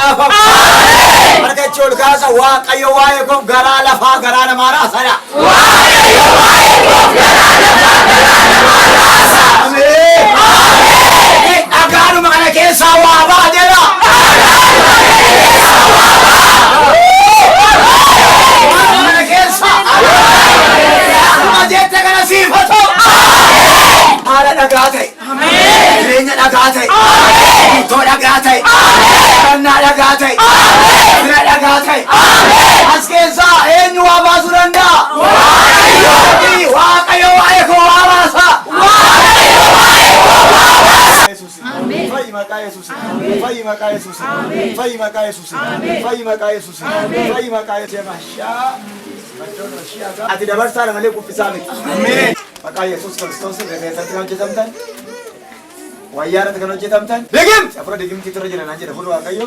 raafamu. Harka ichi ol kaasa Waaqayyo waa'ee koof garaa lafaa garaa namaa raasadha. Waaqayyo waa'ee koof garaa lafaa garaa namaa raasa. Ameen. Dhagaadhuma kana keessaa waa ba'a jedha. Dhagaadhuma kana keessaa waa ba'a. Waanuma kana keessaa. Akkuma jette kana siif haa ta'u. Haala dhagaa ta'e. Jireenya dhagaa ta'e. Murtoo dhagaa ta'e. Kennaa dhagaa ta'e. Fira dhagaa ta'e. As keessaa eenyu waa baasuu danda'a? Waaqayyo. Waaqayyo waa'ee koo waa baasa. Waaqayyo waa'ee koo waa baasa. Fayyi maqaa Yesuus. Fayyi maqaa Yesuus. Fayyi maqaa Yesuus. Fayyi maqaa Yesuus. Fayyi maqaa Yesuus. Ati dabarsaadha malee quphisaa miti. Maqaa Yesuus Kiristoos rifeensatti kan hojjetamtan, wayyaa irratti kan hojjetamtan, digimti afura digimtii irra jira naan jedha fuula Waaqayyo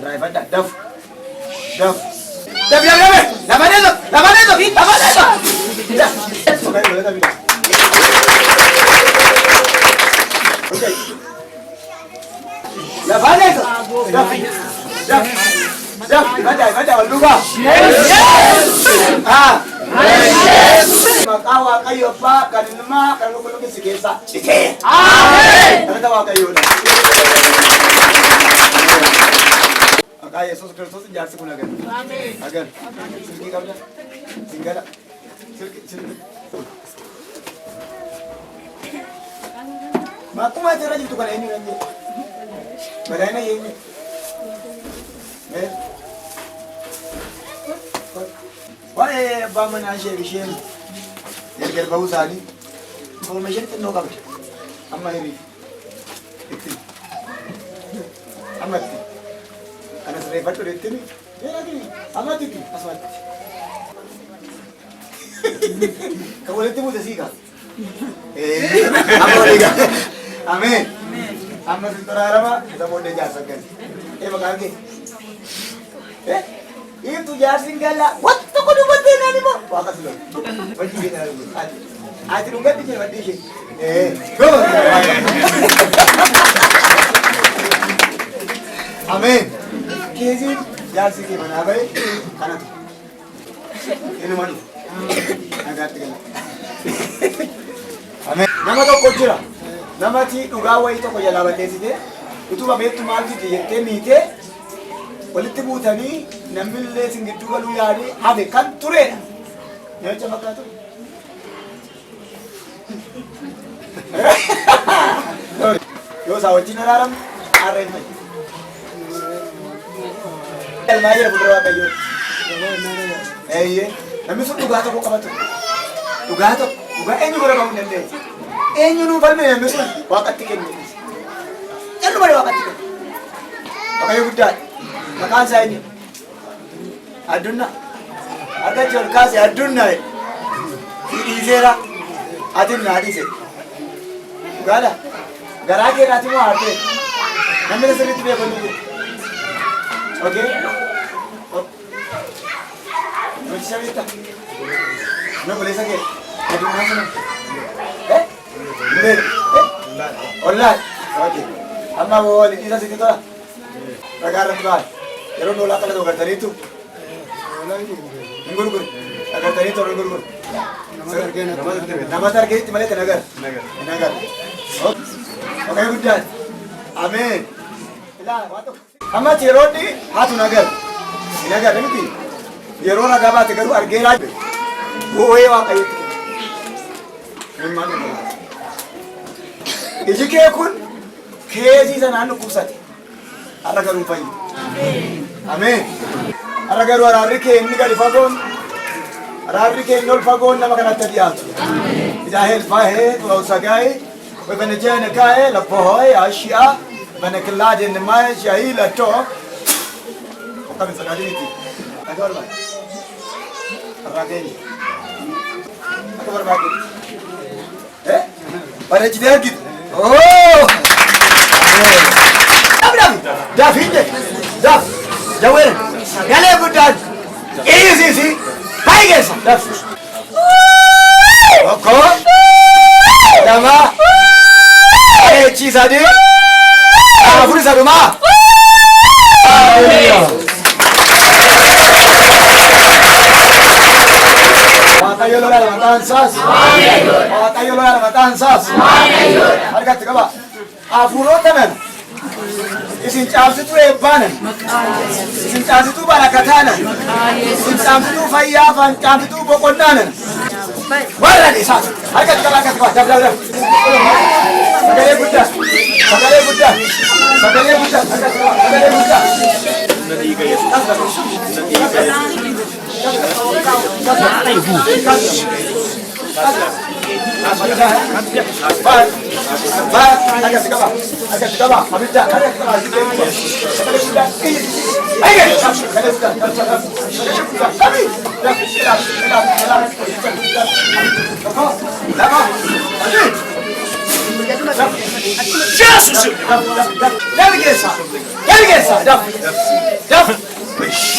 irraa ifadha dafu dafu. Dafi dafi dafi lafa deeso lafa deeso lafa deeso. Lafa deeso dafi dafi dafi ifadha ifadha wal duukaa. Ah. Maqaa Waaqayyo Abbaa kan Ilmaa kan Qulqulluu si keessaa citee. Galata Waaqayyoodha. Maqaa Yesuus Kiristoos jaarsi kun agar. Agar. Silkii qabda. Singala. Silkii silkii. Maquma ati irra jirtu kana eenyu nan jedhe. Balaayina eenyu. Eh? Waa'ee abbaa manaa ishee fi isheen gargar bahuu isaanii information xinnoo qabda. Amma hiriif. Itti. Amma itti. Kana sirreeffadhu itti. Amma itti asumatti. Kan walitti buute sii kaa. Amma walii gaa. Ameen. Amma sitti araarama isa booddee jaarsa gali. Ee maqaan kee? Eh? Iftu jaarsi gala waan tokko dubbattee naan immoo waaqa si lolu. Wajji kee naan immoo ati. Ati dhungadhi jira maddii ishee. Eh. Ameen. Keesiin jaarsi kee manaa bahe kanatu. Inuma dhufu. Nagaatti gala. Ameen. Nama tokko jira. Namati dhugaa wayii tokko jalaa balleessitee utuma beektu maal fide jettee miitee walitti buutanii namni illee isin gidduu galuu yaadee hafe kan turedha. Namicha fakkaatu. Yoo isaa wajjin araaramne har'a hin fayyu. Galmaa jira fuuldura Waaqayyoo. Eeyyee. Namni sun dhugaa tokko qaba ture. Dhugaa tokko. Dhugaa eenyu bira bahuu hin dandeenye. Eenyu nuu falme namni sun Waaqatti kenne. Callu malee Waaqatti kenne. Waaqayyo guddaadha. Maqaan isaa eenyu? Addunyaa. Harka achi ol kaase addunyaa. Si dhiiseera. Ati naa dhiise. Dhugaadha. Garaa kee irraati moo aartee? Namni isa sirriitti beeku ni jira. Okay? Namicha beektaa? Nama obboleessa kee addunyaa sana. Eh? Hin beeku. Eh? Ollaan. Okay. Amma wal dhiisa sitti tola. Ragaa irratti bahan. Yeroo hoolaa qalatu agartaniitu. Hin gurguru. Agartaniitu hin gurguru. Namatti argeetti malee kan agarre. Hin agarre. Waaqayyo guddaadha. Ameen. Amma yeroo inni haatu hin agarre. Hin agarre miti. Yeroo ragaa baate garuu argeeraa. Boo'ee Waaqayyotti kenne. Imimmaan dhangalaase. Iji kee kun keesii sanaan dhukkubsate. Har'a garuu hin fayyu. Ameen. Har'a garuu araarri kee inni gadi fagoon araarri kee inni ol fagoon nama kanatti dhiyaatu. Idaahel faahee xuraa'u webenejene kae lapohoe ashia beneklade nemae shahila to akkami sodaatinitti akka barbaade irraa keenya akka barbaadetti eh bareechitee argite oh daf daf daf hin jedhe daf jawween sagalee guddaan dhiisisi baay'ee keessa daf tokko lama eechi sadii afur isa dhumaa. Waaqayyo lola mataan isaas. Waaqayyo lola mataan isaas. Harkatti qaba. Hafuurota nan isin caamsituu eebbaanan, isin caamsituu barakataanan, isin caamsituu fayyaafan, caamsituu boqonnaanan. Warra isaas harkatti qaba, harkatti qaba. Daf daf daf. Sagalee guddaa, sagalee guddaa, sagalee guddaa, harkatti qaba, sagalee guddaa.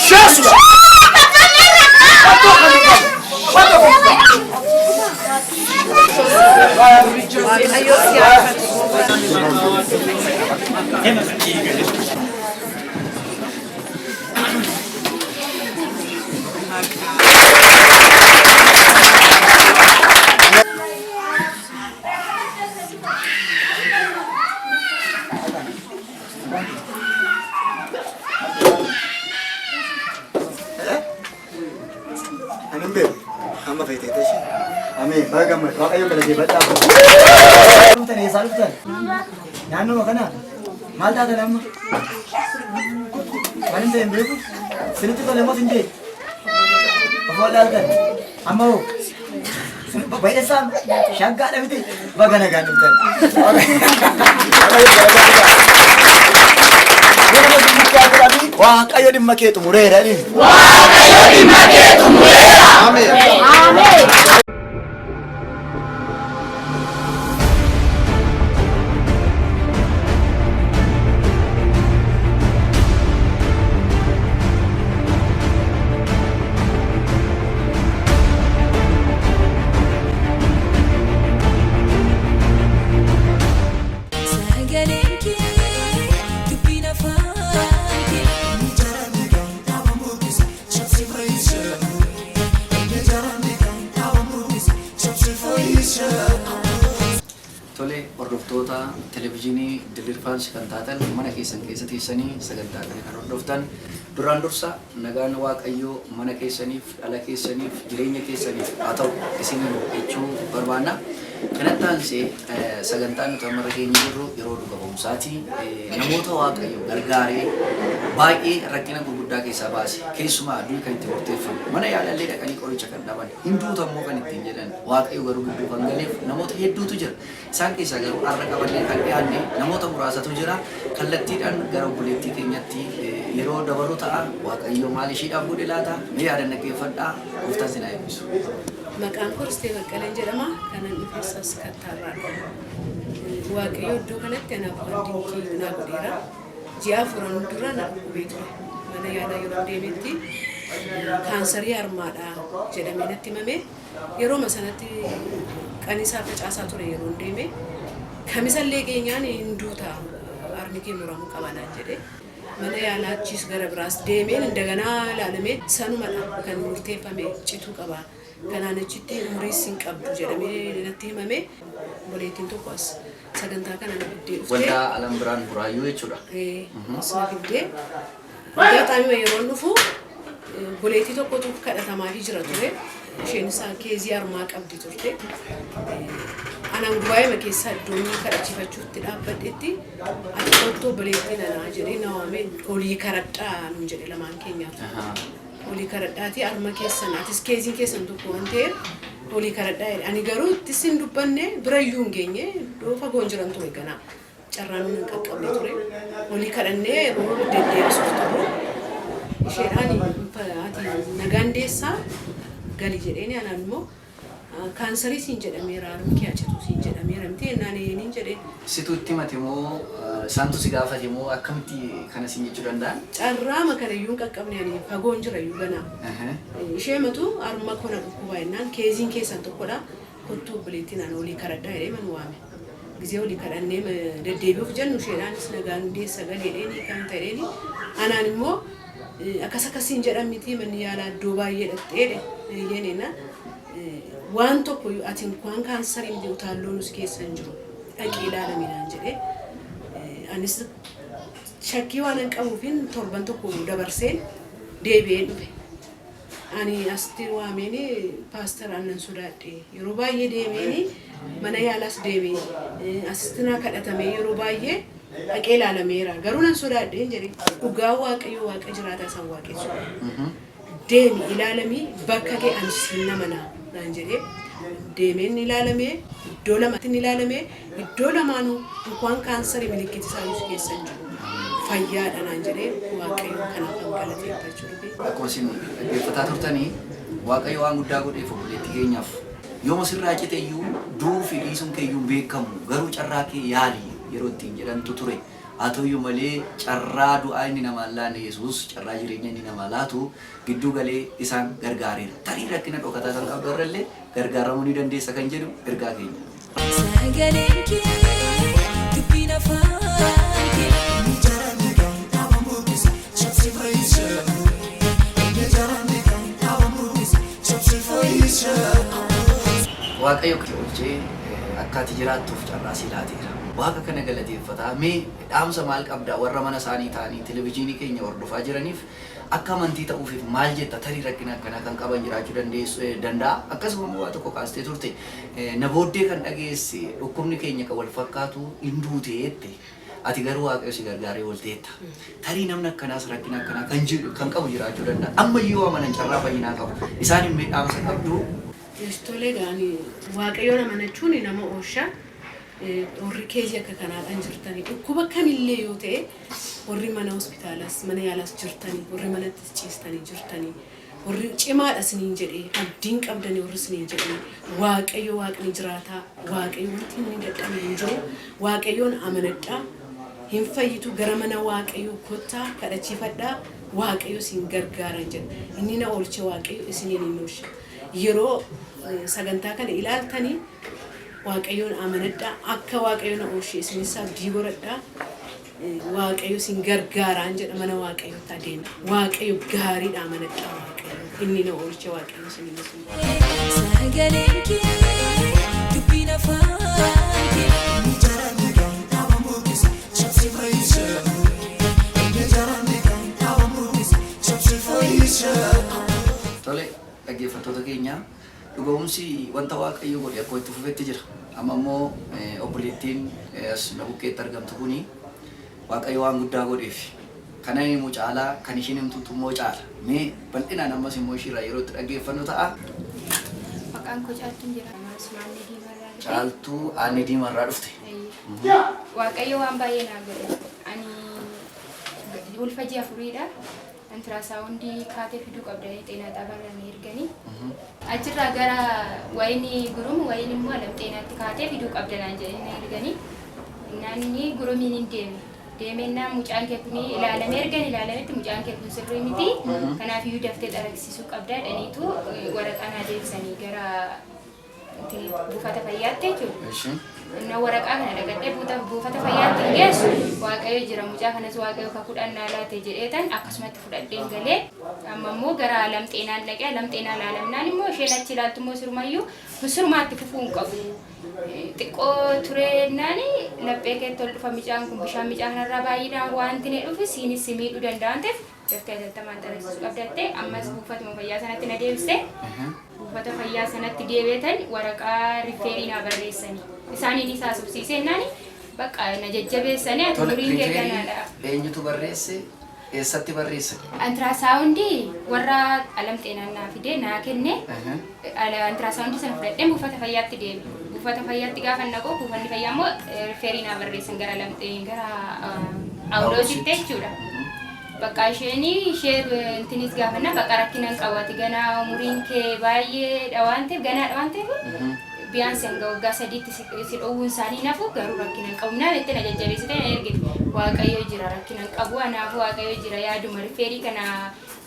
Jesus! Ani hin beeku. Amma feetee ishee. Ameen. Baga gammadu. Waaqayyo galateeffadhaa. Dhuftan, eessaa dhuftan? Naannoo kana maal taatan amma? Waan hin ta'e hin beeku. Sinitti tole moo sin ta'e? Of wallaaltan. Amma hoo? Baay'eessaa shaggaadha miti. Baga nagaan dhuftan. Waaqayyo galateeffadhaa. Waaqayyo dhimma kee xumureera. Waaqayyo dhimma kee xumureera. Ameen. Sagaleen kee dubbiin afaan kee. Tole, hordoftoota televizyiinii Diliirfaans kan taatan, mana keessan keessa teessanii sagantaa kana kan hordoftan, duraan dursa nagaan Waaqayyoo mana keessaniif, dhala keessaniif, jireenya keessaniif haa ta'u isiniin jechuu barbaanna. Kanatti aansee sagantaan nuti amma irra geenye jirru yeroo dhuga ba'umsaati. Namoota Waaqayyo gargaaree baay'ee rakkina gurguddaa keessaa baase, keessumaa du'i kan itti murteeffame, mana yaalallee dhaqanii qoricha kan dhaban, hin duuta immoo kan ittiin jedhan, Waaqayyo garuu gidduu kan galeef namoota hedduutu jira. Isaan keessaa garuu har'a qabannee kan dhiyaanne namoota muraasatu jira. Kallattiidhaan gara obboleettii keenyatti yeroo dabarru ta'a. Waaqayyo maal ishiidhaaf godhe laata? Mee yaadan dhaggeeffadhaa. Gooftaan sin haa eebbisu. Maqaan koo Ristee Baqqaleen jedhama. Kanan dhufes as Kattaarraadha. Waaqayyo iddoo kanatti anaaf waan dinqii naa godheera. Ji'a afuran dura na dhukkubee ture. Mana yaalaa yeroo deemetti kaansarii harmaadha jedhamee natti himame. Yerooma sanatti qanisaa facaasaa ture yeroon deeme. Kamisallee geenyaan hin duuta, harmi kee muramuu qaba naan jedhe. Mana yaalaa achiis gara biraas deemeen indaganaa ilaalamee sanumadha kan murteeffame, cituu qaba. Kanaan achitti umriis hin qabdu jedhamee natti himame. Obboleettiin tokko as sagantaa kana na fiddee dhuftee. Waldaa Alam Biraan Buraayyuu jechuudha. As na fiddee. Aggaxaamima yeroon dhufu obboleettii tokkotu kadhatamaafii jira ture. Isheenis keezii harmaa qabdi turte. Anaan gubaa'eema keessaa iddoon kadhachiifachuutti dhaabbadhetti, "Ati kottu obboleettii nanaa," jedhee na waamee, "Olii kadhadhaa," nuun jedhe lamaan keenyaaf. "Olii kadhadhaatii harma keessan, atis keeziin keessan tokko waan ta'eef olii kadhadhaa," jedhe. Ani garuu ittis hin dubbanne, birayyuu hin geenye, iddoo fagoon jiran ture ganaa. Carraan hin qaqqabne ture. Olii kadhannee yeroo deddeebisuuf turru isheedhaan, "Ati nagaan deessaa, gali," jedheeni, anaan immoo, "Kaansarii siin jedhameera, harmi kee acitu siin jedhameera miti?" jennaan, "Eeniin," jedheen. Situ itti himate moo isaantu si gaafate moo akkamitti kana siin jechuu danda'an? Carraama kanayyuu hin qaqqabne, ani fagoon jira iyyuu ganaa. Ishee matu harma koo na dhukkubaa jennaan, keeziin keessan tokkodha, kottuu obboleettiin ana olii kadhadhaa jedhee man waame. Gizee olii kadhannee deddeebi'uuf jennu isheedhaanis nagaan deessa galeedheeni kan ta'eeni anaan immoo akkas akkasiin jedhan miti manni yaalaa iddoo baay'ee dhaqxeedhe eeyyeenina waan tokko ati waan kaansarii miti utaalloon us keessa hin jiru dhaqii ilaalami naan jedhee anis shakkii waan hin qabuufin torban tokko dabarseen deebi'een dhufe. Ani asitti waameen paaster annan sodaadhe yeroo baay'ee deemeeni mana yaalaas deeme asitti naa kadhatame yeroo baay'ee dhaqee ilaalameera garuu nan sodaadhe jedhe dhugaa Waaqayyo Waaqa jiraataa isaan waaqessu. Deemi ilaalamii bakka kee ani siin namana naan jedhee deemeen ilaalamee iddoo lamatti ilaalamee iddoo lamaanuu inkwaan kaansarii milikkiti isaa keessa hin jiru fayyaadha naan jedhee Waaqayyo kanaaf kan galateeffachuu dhufe. Akkuma isin dhaggeeffataa turtanii Waaqayyo waan guddaa godheef obboleettii keenyaaf yooma sirraa cite iyyuu du'uu fi dhiisuun kee iyyuu hin beekamu garuu carraa kee yaali yeroo ittiin jedhantu ture. Haa ta'uyyuu malee carraa du'aa inni namaa hin laanne Yesuus carraa jireenya inni namaa laatu gidduu galee isaan gargaareera. Tarii rakkina dhokataa kan qabdu har'a illee gargaaramuu ni dandeessa kan jedhu ergaa keenya. Sagaleen kee dubbiin afaan kee. Waaqayyo kee oolchee akka ati jiraattuuf carraa sii laateera. Waaqa kana galateeffataa mee dhaamsa maal qabda warra mana isaanii ta'anii televizyiinii keenya hordofaa jiraniif akka amantii ta'uufiif maal jetta tarii rakkina akkanaa kan qaban jiraachuu dandeessu danda'a akkasuma immoo waa tokko kaastee turte na booddee kan dhageesse dhukkubni keenya kan wal fakkaatu hin duute jette ati garuu Waaqayyo si gargaaree oolteetta. Tarii namni akkanaas rakkina akkanaa kan jiru kan qabu jiraachuu danda'a. Ammayyuu amanan carraa fayyinaa qabu. Isaan hin dhaamsa qabdu. Tolee gaani Waaqayyoon amanachuun nama oolcha. Warri keezii akka kanaadhaan jirtanii dhukkuba kamillee yoo ta'e warri mana hospitaalas mana yaalaas jirtanii warri manatti ciistanii jirtanii warri cimaadha isiniin jedhee abdiin qabdanii warri isiniin jedhee Waaqayyo Waaqni jiraataa Waaqayyo wanti inni dadhabe hin jiru Waaqayyoon amanadhaa hin fayyitu gara mana Waaqayyoo kottaa kadhachiifadhaa Waaqayyo isin gargaaran jedha inni na oolche Waaqayyo isiniin hin oolcha yeroo sagantaa kana ilaaltanii Waaqayyoon amanadhaa akka Waaqayyo na oolche isinis abdii godhadhaa Waaqayyo isin gargaaraan jedha mana Waaqayyootti adeema Waaqayyo gaariidha amanadhaa Waaqayyo inni na oolche Waaqayyo isiniin isin Sagaleen kee dubbiin afaan kee. Tole dhaggeeffattoota keenya dhuga'umsi wanta Waaqayyo godhe akkuma itti fufetti jira. Amma immoo obboleettiin as na bukkeetti argamtu kuni Waaqayyo waan guddaa godheef. Kana himu caalaa kan ishiin himtutu immoo caala. Mee bal'inaan ammas immoo ishiirraa yeroo itti dhaggeeffannu ta'a. Maqaan koo Caaltuun jedhama. Asumaanne Diimarraa dhufe. Caaltuu Aanee Diimarraa dhufte. Waaqayyo waan baay'ee naa godhe. Ani ulfa ji'a afuriidha. Ultrasoundii kaatee fiduu qabdanii xeenaa xaabaarraa na erganii. Achirraa gara wayinii gurum wayin immoo alam xeenaatti kaatee fiduu qabda naan jedhanii na erganii. Naanni gurumiin hin deeme. Deemennaan mucaan kee kun ilaalamee ergan ilaalametti mucaan kee kun sirrii miti. Kanaaf iyyuu daftee xaragsisuu qabda jedhaniitu waraqaa naa deebisanii gara buufata fayyaatti jechuudha. Inna waraqaa kana dhaqadhee buufata fayyaatti hin geessu Waaqayyo jira mucaa kanas Waaqayyo kakuudhaan naa laate jedheetan akkasumatti fudhadheen galee amma immoo gara alam xeenaan dhaqee alam xeenaa ilaalamnaan immoo isheen achi ilaaltu immoo sirumayyuu sirumaatti fufuu hin qabu. Xiqqoo tureennaan laphee keetti ol dhufa mucaan kun bishaan mucaa kanarraa baay'inaan wanti ni dhufe siinis si miidhuu danda'a waan ta'eef daftee hatattamaan xaragsisuu qabdattee ammas buufatuma fayyaa sanatti na deebiste. Buufata fayyaa sanatti deebi'atan waraqaa referii naa barreessanii isaaniin isaa haasofsiisee bakka na jajjabeessanii ati Tole umuriin kee referii ganaadha. eenyutu barreesse eessatti barreesse? Ultrasoundii warra alam xeenaan naa fidee naa kenne ultrasoundii sana fudhadheen buufata fayyaatti deeme. Buufata fayyaatti gaafa naqu buufanni fayyaa immoo referii naa barreessan gara alam gara Phaawuloositti jechuudha. Bakka isheen ishee intinis gaafanna bakka rakkina hin qabu ati ganaa umuriin kee baay'eedha waan ta'eef ganaadha waan ta'eef biyyaansi hanga waggaa sadiitti si dhowwuun isaanii nafu garuu rakkina hin qabu naan itti na jajjabeessite na ergite Waaqayyo jira rakkina hin qabu anaaf Waaqayyo jira yaaduma referii kana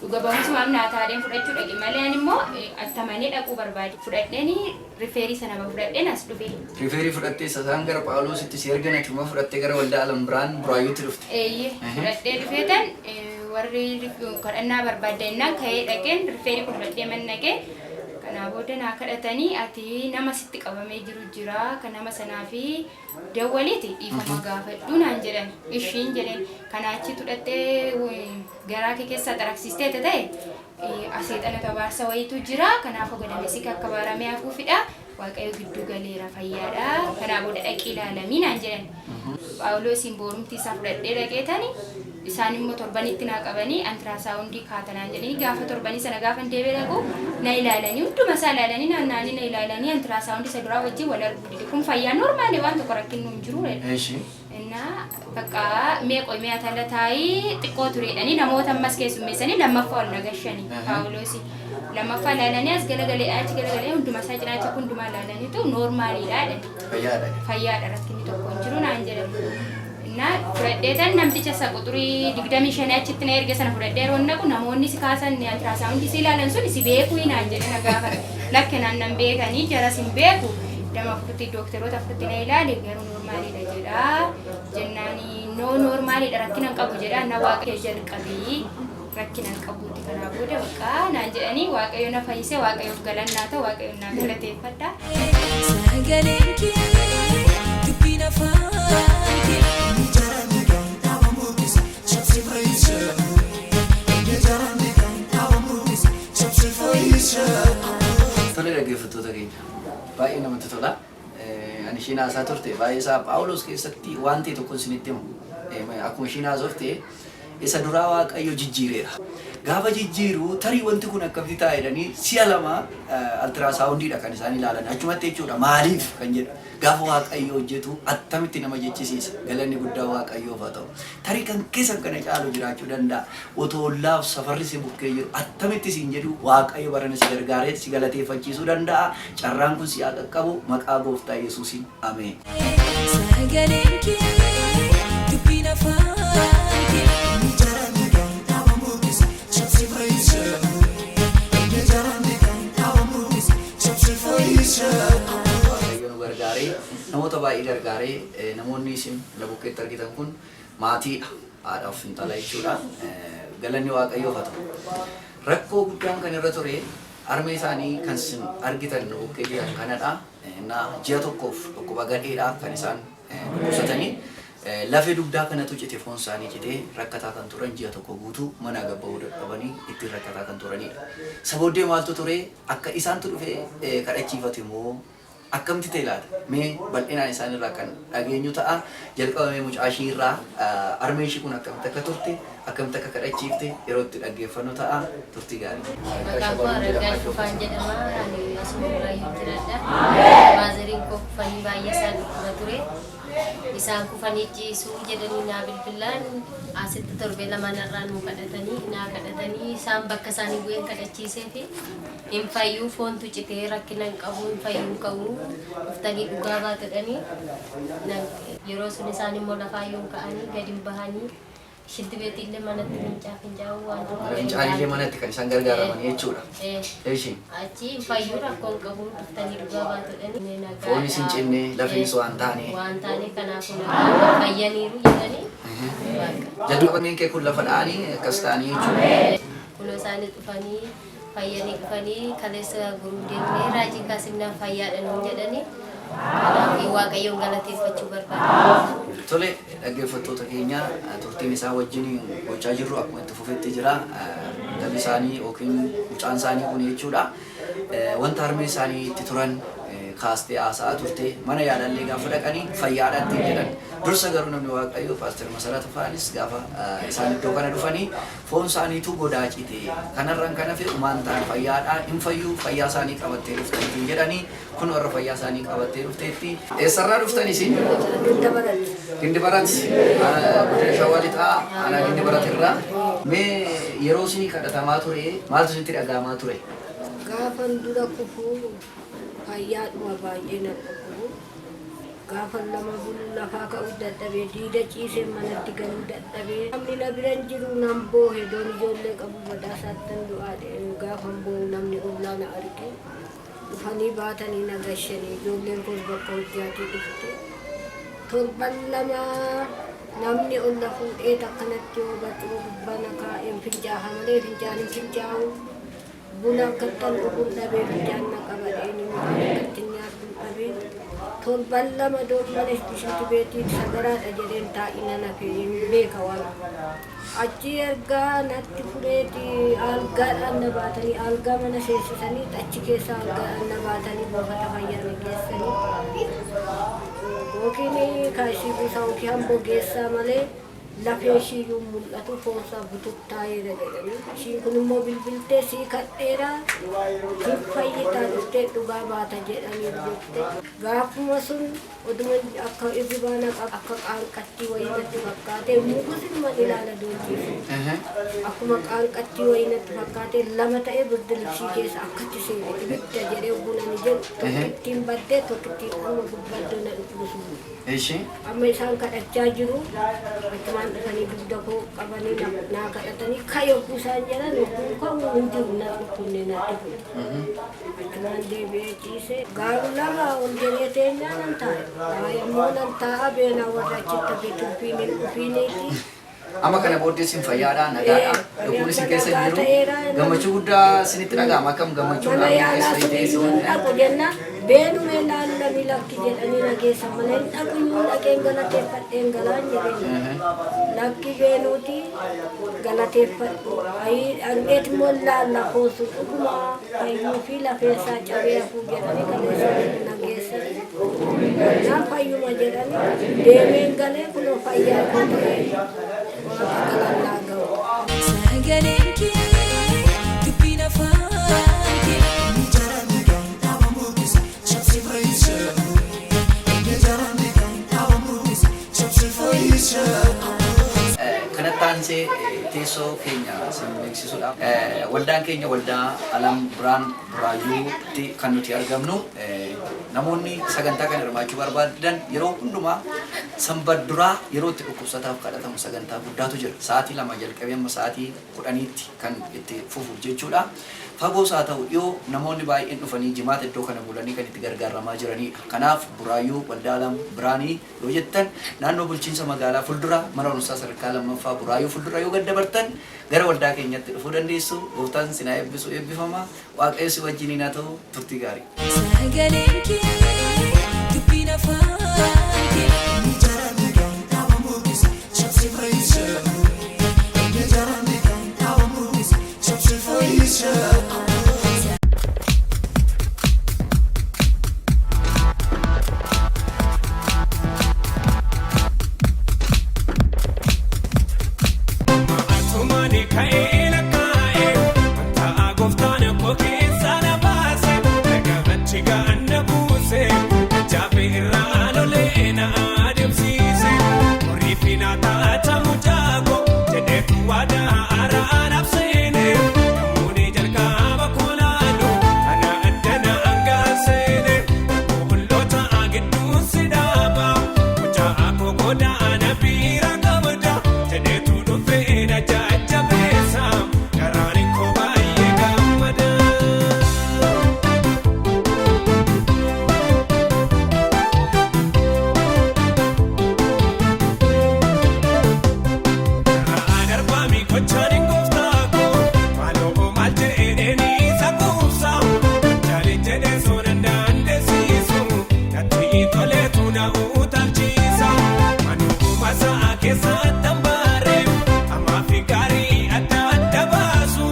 Dhuga ba'umsumaaf naa taadheen fudhachuu dhaqe malee ani immoo attamanii dhaquu barbaade. Fudhadheen rifeerii sana fudhadheen as dhufe. Rifeerii fudhattee isaan gara Phaawulositti si ergan ati immoo fudhattee gara waldaa Alam Birhaan Buraayyuutti dhufte. Eeyyee, fudhadhee dhufeetan warri kadhannaa barbaadannaan ka'ee dhaqeen rifeerii kun fudhadhee man dhaqee kanaa booda naa kadhatanii ati nama sitti qabamee jiru jira kan nama sanaa fi dawwaliiti dhiifama gaafadhu naan jedhan ishiin jedheen kanaa achi fudhattee garaa kee keessaa xaraqsiistee ta'e aseexana tabaarsa wayiitu jira kanaaf gadameessi akka baaramee hafuufidha waaqayyo gidduu galeera fayyaadha kanaa booda dhaqii ilaalamii naan jedhan. Phaawulosiin boorumti isaa fudhadhee dhaqeetani isaan immoo torbanitti naa qabanii antiraasaawundii kaatanaan jedhanii gaafa torbanii sana gaafa deebi'ee dhaqu na ilaalanii hunduma isaa ilaalanii naannaanii na ilaalanii antiraasaawundii isa duraa wajjin wal arguu dide kun fayyaa noormaali waan tokko rakkinnu hin jiru jedha. Eshi. እና በቃ mee qoy mee atala taa'ii xiqqoo tureedhanii namoota ammas keessummeessanii lammaffaa ol nagashanii Paawulosi lammaffaa ilaalanii as galagalee achi galagalee hunduma isaa cinaacha hundumaa ilaalaniitu noormaaliidha jedhan. Fayyaadha. Fayyaadha rakkinni tokko hin jiru naan jedhan. እና fudhadheetan namticha isa quxurii 25 achitti na erge sana fudhadhee yeroo naqu namoonni si kaasan antiraasaawundii si ilaalan sun si beekuu naan jedhe na gaafatan. Lakke naan nan beekanii jaras hin beeku. Dama afuritti dookteroota afuritti na ilaale garuu noormaaliidha jedha. Jennaani noo noormaaliidha rakkina hin qabu jedha na waaqayyo jalqabii rakkina hin qabuuti kanaa booda bakka naan jedhanii waaqayyo na fayyise waaqayyoof galannaa ta'u waaqayyo naa galateeffadha. Sagaleen kee dubbiin afaan kee. Tole dhaggeeffattoota keenya baay'ee namatti tola. Ani ishiin haasaa turte baay'ee isaa Phaawulos keessatti waan ta'e tokko isinitti himu. Akkuma ishiin haasofte isa duraa Waaqayyo jijjiireera. Gaafa jijjiiru tarii wanti kun akkamitti ta'a jedhanii si'a lama altiraasaawundiidha kan isaan ilaalan achumatti jechuudha maaliif kan jedhu gaafa Waaqayyo hojjetu attamitti nama jechisiisa galanni guddaa Waaqayyoof haa ta'u. Tarii kan keessan kana caalu jiraachuu danda'a. Otoo ollaaf safarri si bukkee jiru attamitti siin jedhu Waaqayyo barana si gargaaree si galateeffachiisuu danda'a. Carraan kun si haa qaqqabu maqaa gooftaa Yesuusiin ameen. Sagaleen kee dubbiin afaan kee. Waaqayyo nu gargaaree namoota baay'ee gargaaree namoonni isin na bukkeetti argitan kun maatiidha. Haadhaaf intala jechuudha. Galanni Waaqayyoof haa ta'u. Rakkoo guddaan kan irra ture harmee isaanii kan isin argitan nu bukkee jiran kanadha. Na ji'a tokkoof dhukkuba gadheedhaaf kan isaan dhukkubsatanii lafee dugdaa kanatu cite foon isaanii citee rakkataa kan turan ji'a tokko guutuu mana gabba'uu dadhabanii ittiin rakkataa kan turanidha. Isa booddee maaltu ture akka isaantu dhufee kadhachiifate immoo akkamitti ta'e laata? Mee bal'inaan isaanirraa kan dhageenyu ta'a. Jalqabamee mucaa ishii irraa harmeen ishii kun akkamitti akka turte akkamitti akka kadhachiifte yeroo itti dhaggeeffannu ta'a. Turtii gaarii. Maqaan koo Araggaa Shufaan jedhama. Ani asuma Buraayyuu jiraadha. Maazariin koo kufanii baay'ee isaan dhukkuba ture. Isaan kufanii ciisuu jedhanii naa bilbilaan asitti torbee lamaan irraa nu kadhatanii naa kadhatanii isaan bakka isaanii bu'een kadhachiisee fi hin fayyuu foontu citee rakkina hin qabu hin fayyuu qabu dhuftanii dhugaa baatudhanii yeroo sun isaan immoo lafaa yoon ka'anii gadi hin bahanii shinti beetiillee manatti fincaa fincaa'uu waan tokko Mana fincaaniillee manatti kan isaan gargaaraman jechuudha. Eeshi. Achi hin fayyuu rakkoon qabu dhuftanii dhugaa baatudhanii. Foonis hin cinne lafeenis waan taane. Waan taane kanaafuu nagaa fayyaniiru jedhanii. Jalqabameen kee kun lafa dha'anii akkas ta'anii jechuudha. Kunoo isaanii dhufanii fayyanii dhufanii kaleessa guruu deemnee raajii kaasinnaan fayyaadha nuun jedhanii. Kanaaf Waaqayyoon galateeffachuu barbaada. Tole dhaggeeffattoota keenya turtiin isaa wajjin gochaa jirru akkuma itti fufetti jira. Intalli isaanii yookiin mucaan isaanii kun jechuudha. Wanta harmee isaanii itti turan kaastee haasa'aa turte mana yaalallee gaafa dhaqanii fayyaadha ittiin jedhan. Dursa garuu namni Waaqayyoo Paaster Masarat Faanis gaafa isaan iddoo kana dhufanii foon isaaniitu godaa cite kanarraan kan hafe umaan ta'an fayyaadha hin fayyuu fayyaa isaanii qabattee dhufte ittiin jedhanii kun warra fayyaa isaanii qabattee dhufteetti. Eessarraa dhuftan isin? Gindibarat godina Shawaa Lixaa aanaa Gindibarat irraa. Mee yeroo isinii kadhatamaa ture maaltu isinitti dhaga'amaa ture? Gaafan dura kufuu fayyaadhuma baay'ee na dhukkubu. Gaafa lama bulu lafaa ka'uu dadhabee diida ciisee manatti galuu dadhabee namni na bira hin jiru nan boohe doon ijoollee qabu badaasaattan du'aa deemu gaafa boohu namni ollaa na arge dhufanii baatanii na gashanii ijoolleen koos bakka hojjaatii dhufte torban lama namni olla fuudhee akkanatti yoo barcuma gubbaa na kaa'een fincaaha malee fincaan hin fincaa'u buna akkattan dhuguun dhabee fincaan na qabadhee midhaan akkatti nyaadhu dhabee torban lama doon mana shinti beetii sagaraadha jedheen taa'ina nafe hin beeka waan achi ergaa natti fureeti algaadhaan na baatanii algaa mana seensisanii achi keessa algaadhaan na baatanii buufata fayyaa na geessanii yookiin kaashii buusaa yookiin hamboo geessaa malee lafee ishiiyyuu mul'atu foonsaa bututtaa'eera jedhanii ishiin kun immoo bilbiltee sii kadheera hin fayyitaa dhuftee dhugaa baata jedhanii jette gaafuma sun oduma akka irribaana akka qaanqattii wayii natti fakkaate mukusinuma ilaala doontiif akkuma qaanqattii wayii natti fakkaate lama ta'ee birdilibsii keessa akkatti seene ibidda jedhee bunani jedhu tokkittiin baddee tokkittiin amma gubbaddoo na dhukkubu. Eshi. Amma isaan kadhachaa jiru achumaan dhufanii dugda koo qabanii naa kadhatanii ka'i yogguu isaan jedhan yogguun ka'u hin jiru na dhukkubne natti kun achumaan deebi'ee ciise gaaru lama ol jedhee teenyaa nan taa'a immoo nan taa'a beenaa warra achitti hafe tuffiin hin dhufiiniiti. Amma kana booddee isin fayyaadha, nagaadha. Lubbuun isin keessa hin jiru. Gammachuu guddaa isinitti dhaga'ama. Akkam gammachuu Mana yaalaa sun iyyuu hin dhaqu jenna beenumee laallami lakki jedhanii na geessan malee hin dhaqu iyyuu dhaqeen galateeffadheen galaan jedheen lakki beenuuti galateeffadhu ayii dhaqneet immoo laalla koosu dhuguma fayyuu fi lafeessaa cabee hafuu jedhanii kaleessa na geessan naan fayyuma jedhanii deemeen galee kunoo fayyaa koo ta'ee waaqa galannaa ga'u. Sagaleen kee dubbiin afaan kee. Kanatti aansee teessoo keenya isin beeksisuudha. Waldaan keenya waldaa Alam Biraan Buraayyuutti kan nuti argamnu. Namoonni sagantaa kana hirmaachuu barbaadan yeroo hundumaa sanbat duraa yeroo itti dhukkubsataaf kadhatamu sagantaa guddaatu jira. Sa'aatii 2 jalqabee amma sa'aatii 10tti kan itti fufu jechuudha. Fagoos haa ta'u dhiyoo namoonni baay'een dhufanii jimaata iddoo kana bulanii kan itti gargaaramaa jiranidha. Kanaaf Buraayyuu waldaa Alam Biraanii yoo jettan naannoo bulchiinsa magaalaa fuuldura mana barumsaa sadarkaa lammaffaa Buraayyuu fuuldura yoo gad dabartan gara waldaa keenyatti dhufuu dandeessu. Gooftaan isin haa eebbisu eebbifama. Waaqayyo si wajjiniin haa ta'u turtii gaarii. Sagaleen kee dubbiin afaan kee. Atumaani ka'ee lakkaa'e wanta gooftaan koo keessa na baase dhagaachi gaana buuse jaafe irraa lolee na adeemsise horii fi na taata mucaago jedheetu waadaa araaraaf seene namoonni jalqaba koolaalu ana addana angaseene qulqulloota gidduun si dhaaba mucaa koo godaana bira qabda jedheetu dhufee na jajjabeessa garaan koo baay'ee gammada. Darbaa kochaan gooftaa koo maaloo maal jedheen isa kuusa jaalli jedhee soona dandeessisu natti toleetu na utaalchisa manuma isaa keessatti hambaare ammaa fi gaarii adda adda baasu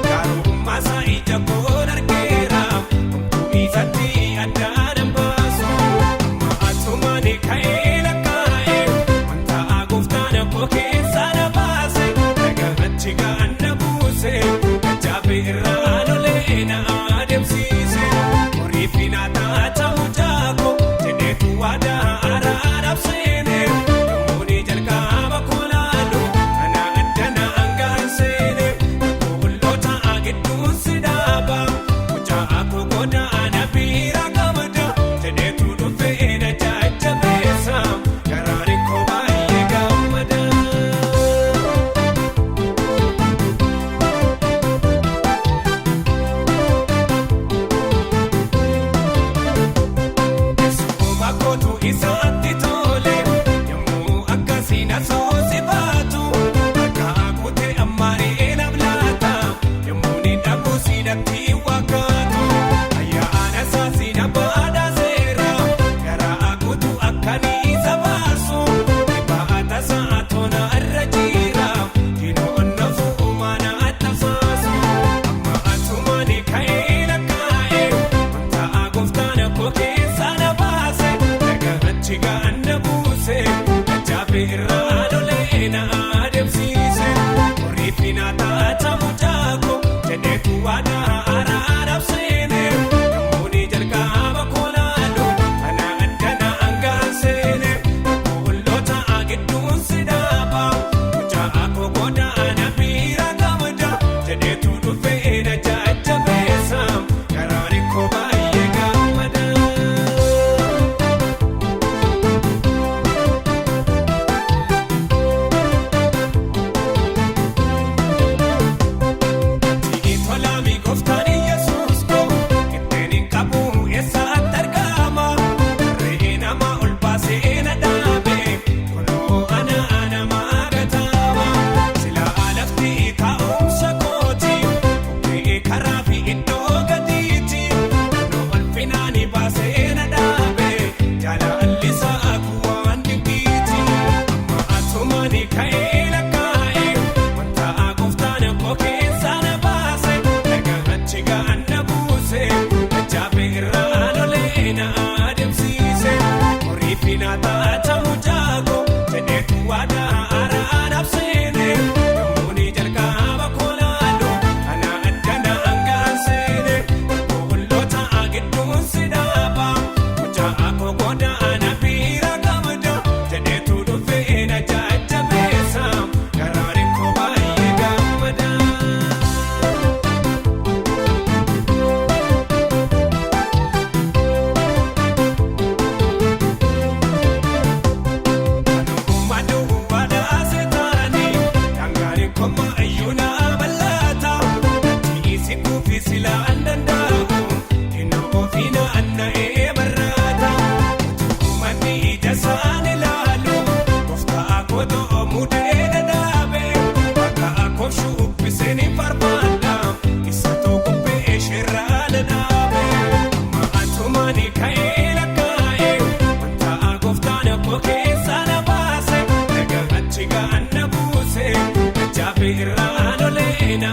gaarummaa isaa ija koon argeera homtuu isatti adda baasu amma atumaan ka'ee lakkaa'e wanta gooftaan koo keessa na baase dhagaachi gaana buuse jaafe irraa lolee na adeemsise horii fi na taata mucaako jedheetu waadaa araaraaf seene namoonni jalqaba koolaalu. na soosifaatu bakka guutee ammaaree namlaata yommuu ni dhabu siinatti wakkaatu ayyaana isaa siina baadhaa seera garaa guutuu akkanii sabaasu dhibbaa tasaa toona irra jira diinoo onnafu uumaana attasaasu amma atumaani ka'ee lakkaa'e wanta gooftaan koo keessa na baase laga achi gaana buuse jaabe irraa lolee na adeemsise horii fi na taata mucaako jedheetu waadaa araaraaf seene namoonni jalqaba koolaalu ana addana hangaan seene qulqulloota gidduun si dhaaba mucaa koo goda ana bira qabda jedheetu dhufee na jajjabeessa garaan koo baay'ee gammada. Tolaami gooftaan Yesuus koo ittiin hin qabu eessaatti argama re'ee nama ol baasee na dhaabe kunoo ana nama gatama sila lafti taa'umsa kooti bukkee karaa fi iddoo gadiiti kunoo ol finaani baasee na dhaabe jaalalli isaa kuwaan dinqiiti amma atumaani ka'ee lakkaa'e wanta gooftaan koo keessa na baase laga achi gaana buuse jaabe irraa lolee na adeemsise horii fi na taata mucaako jedheetu waadaa araaraaf seene namoonni jalqaba koolaalu ana addana hangaan seene qulqulloota gidduun si dhaaba mucaa koo goda ana bira qabda jedheetu dhufee na jajjabeessa garaan koo baay'ee gammada. Ka'ee lakkaa'e wanta gooftaan koo keessa na baase laga achi gaana buuse jaabe irraa lolee na